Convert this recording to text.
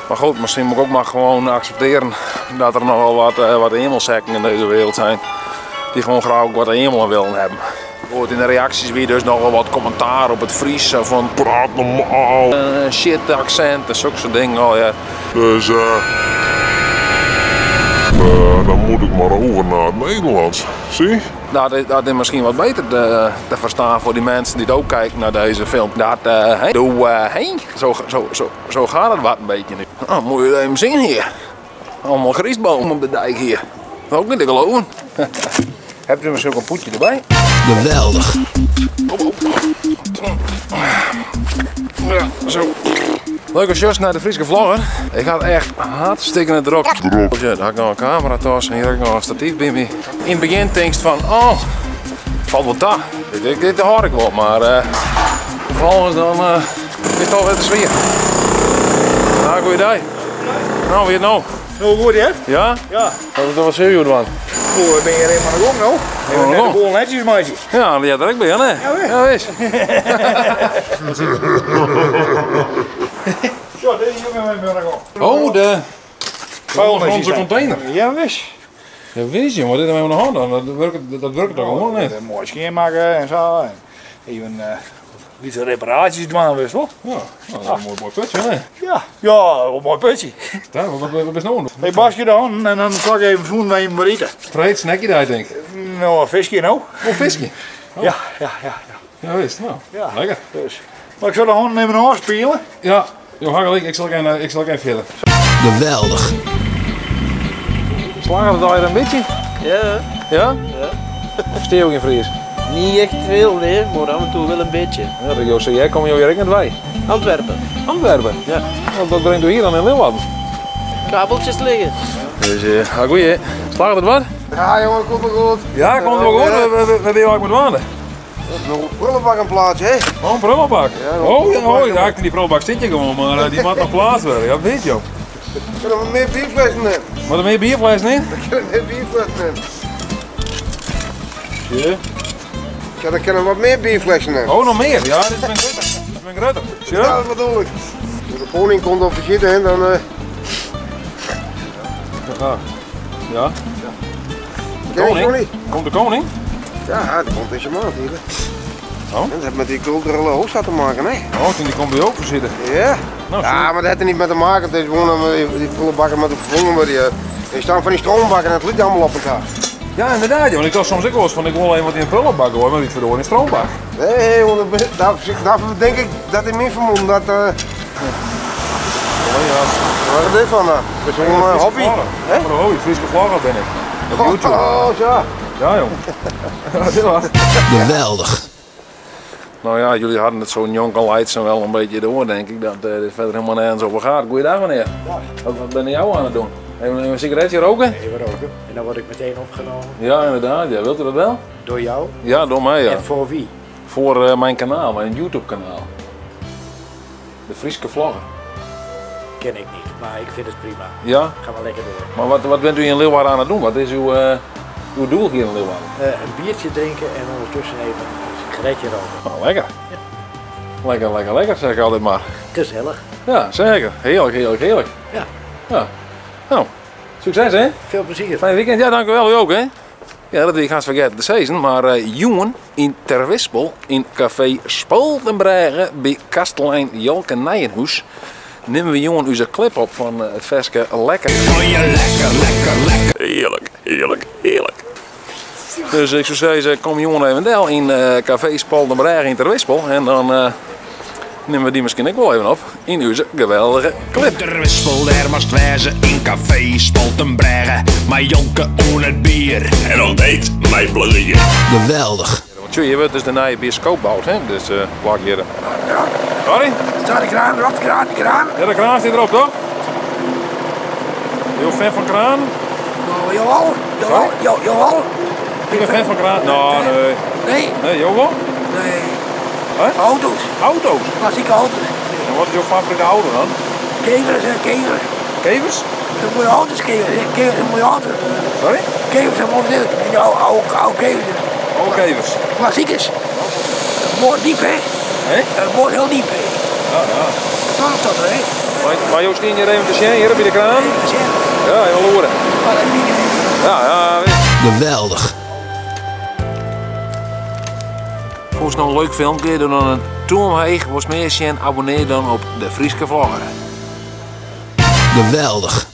Maar goed, misschien moet ik ook maar gewoon accepteren dat er nogal wat, eh, wat emelzekken in deze wereld zijn. Die gewoon graag ook wat emelen willen hebben. Goed, in de reacties weer dus nogal wat commentaar op het Fries. Van Praat normaal. shit accent en zulke soort dingen. Oh, ja. Dus dan moet ik maar over naar het Nederlands. Zie? Dat is misschien wat beter te verstaan voor die mensen die het ook kijken naar deze film. Dat, hey, doe, hey. Zo gaat het wat een beetje nu. Oh, moet je even zien hier. Allemaal griesbomen op de dijk hier. Dat is ook niet te geloven. Hebt u misschien ook een poetje erbij? Geweldig. Op, op. Ja, zo. Leuke just naar de Friese vlogger. Ik had echt hartstikke druk. Druk. Ja, daar had ik nog een camera tas en hier heb ik nog een statief bij me. In het begin denk je van, oh, valt wel daar. Dit hoor ik wel, maar vervolgens dan is het alweer de sfeer. Nou, goeiedag. Nou, wie het nou? Nou, goed hè? Ja? Ja. Wat zul je doen? Hoe ben je er helemaal aan de gang nou? Aan de Even net gang. de boel netjes maatje. Ja, die had er ook bij, hè? Ja, wist. Ja, wist. Ja, deze jongen ben aan de gang. Oh, de Vuilnis onze container. Ja, wist. Ja, wist je, maar dit hebben we nog aan dan. Dat werkt toch gewoon niet? Even mooi schoonmaken en zo. En even iets reparaties doen, wist wel. Ja, nou, dat is een mooi, mooi putje, hè? Ja, ja, een mooi putje. Ja, wat is nou? Ik was je dan en dan zal ik even voelen waar je moet eten. Vreed snackje daar, denk ik. Nou, een visje nou. Oh, visje. Oh. Ja, ja, ja, ja. Ja, wist. Nou, Ja. lekker. Dus. Maar ik zal de handen even afspelen. Ja, joh, hangelijk, ik zal even verder. Geweldig. Slagen we daar een beetje? Ja, Ja? Ja. Of steeuw ik in Fries? niet echt veel, nee, maar af en toe wel een beetje. Ja, dat joh, jij komt hier ook net bij. Antwerpen. Antwerpen? Ja. Wat brengt u hier dan in Leeuwarden? Kabeltjes liggen. Dus, goeie. Slagen het wat? Ja jongen, komt wel goed. Ja, komt wel goed. We ben je eigenlijk met waanden? Nog een prullenbak in plaats, hè? Oh, een prullenbak? Ja, nog een Oh, ja, prullenbak. oh, ja, achter die prullenbak zit je gewoon, maar die moet nog plaats worden. Ja, weet je. Kunnen we meer bierflessen nemen? Moet er meer bierflessen in? Kunnen we meer bierflessen nemen? Ja. Ja, dan kunnen we wat meer bierflessen nemen. Oh, nog meer? Ja, dit is mijn groter. Dit is mijn groter. Ja, dat bedoel ik. Als de koning komt op visite, hè, dan... Ja. Ja. Ken je Koning? Johnny? Komt de koning? Ja, die komt deze maand hier. Oh. En dat heeft met die culturele hoofdstad te maken, hè? Oh, toen die komt bij ook zitten. Ja. Nou, ja, maar dat heeft er niet mee te maken. Het is gewoon die prullenbakken met de vervangen maar die staan van die stroombakken en het ligt allemaal op elkaar. Ja, inderdaad, joh. Want ik dacht soms ook wel eens van ik wil even wat in een prullenbak hoor, maar niet verdorie in een stroombak. Nee, want daarvoor denk ik dat in mijn vermoeden dat. Collega's. Waar is dit van? Dat is gewoon een hobby. Hè? Van een hobby, Friese vlogger ben ik. Op YouTube. Oh, ja. Ja, joh. Ja, dit was. Geweldig. Nou ja, jullie hadden het zo'n jonk al en wel een beetje door, denk ik, dat dit verder helemaal nergens over gaat. Goeiedag, meneer. Dag. Wat ben jij aan het doen? Even een sigaretje roken? Even roken. En dan word ik meteen opgenomen. Ja, inderdaad. Ja. Wilt u dat wel? Door jou? Ja, door mij, ja. En voor wie? Voor mijn kanaal, mijn YouTube kanaal. De Friese Vlogger. Ken ik niet, maar ik vind het prima. Ja? Ga maar lekker door. Maar wat bent u in Leeuwarden aan het doen? Wat is uw doel hier in Leeuwarden? Een biertje drinken en ondertussen even een sigaretje roken. Nou, lekker. Ja. Lekker, lekker, lekker, zeg ik altijd maar. Gezellig. Ja, zeker. Heerlijk, heerlijk, heerlijk. Ja. Ja. Nou, succes hè. Veel plezier. Fijn weekend. Ja, dank u wel. U ook hè. Ja, dat wil ik haast vergeten te zeggen, maar jongen in Terwispel in café Spaltenbrugge bij Kastelein Jolke Nijenhuis nemen we jongen onze clip op van het versje Lekker. Oh ja, lekker, lekker, lekker. Heerlijk, heerlijk, heerlijk. Dus ik zou zeggen, kom jongen even del in café Spaltenbrugge in Terwispel en dan nemen we die misschien ook wel even op in onze geweldige clip. Terwispel, daar moest wezen in café Spaltenbrugge, maar Jonke oen het bier. En dan deed mijn plezier. Geweldig. Want je wordt dus de nieuwe bioscoop bouwd, hè? Dus plak hier. Sorry? Staat de kraan erop, kraan, kraan? Ja, de kraan zit erop, toch? Ben je fan van kraan? Nou, jawel, jawel, jawel. Ik ben fan van kraan. Nou, nee. Nee? Nee, jawel? Nee. Hè? Auto's. Auto's? Klassieke auto's. En wat is jouw favoriete auto dan? Kevers, hè, kevers. Kevers? Dat zijn mooie auto's, kevers. hè. Kevers zijn mooie auto's. Sorry? Kevers zijn mooie auto's. Die oude kevers. Oude kevers. Klassiekers. Het boort diep, hè? Hè? Het boort heel diep, hè? Ja, ja. Dat is dat, hè? Maar jo stean hjir even te sjen hjir by de kraan? Ja, even loeren. Ja, ja. Geweldich. Fûnst no in leuk filmke? Doch dan in tûm omheech. Wolst mear sjen? Abonnear dan op de Fryske Vlogger. Geweldich.